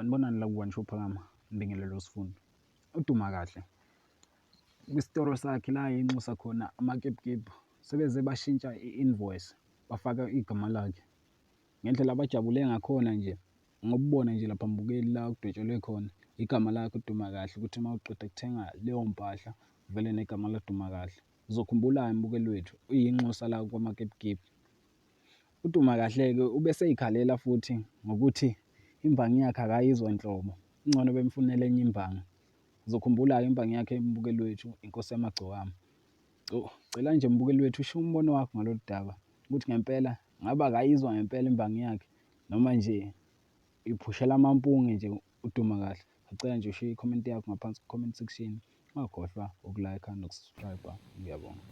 Sanibonani la ku-One Show Phakama, ngibingelele uSifundo. UDuma kahle kwisitoro sakhe la enxusa khona amakipukiphu sebeze bashintsha i-invoice bafaka igama lakhe. Ngendlela abajabule ngakhona nje ngokubona nje lapha mbukeli la kudwetshelwe khona igama lakhe uDuma kahle ukuthi uma uqeda kuthenga leyo mpahla kuvele negama laDuma kahle. Uzokhumbula-ke mbukeli wethu uyinxusa la kwamakipukiphu. UDuma kahle-ke ubeseyikhalela futhi ngokuthi imbangi yakhe akayizwa nhlobo, kungcono bemfunele enye imbangi. Uzokhumbula-ke imbangi yakhe mbukeli wethu, Inkosi Yamagcokama. Cela nje mbukeli wethu ushiye umbono wakho ngalolu daba ukuthi ngempela ngabe akayizwa ngempela imbangi yakhe noma nje iphushela amampunge nje uDuma kahle. Ngicela nje ushiye i-comment yakho ngaphansi ku-comment section. Ungakhohlwa uku-like noku-subscribe. Ngiyabonga.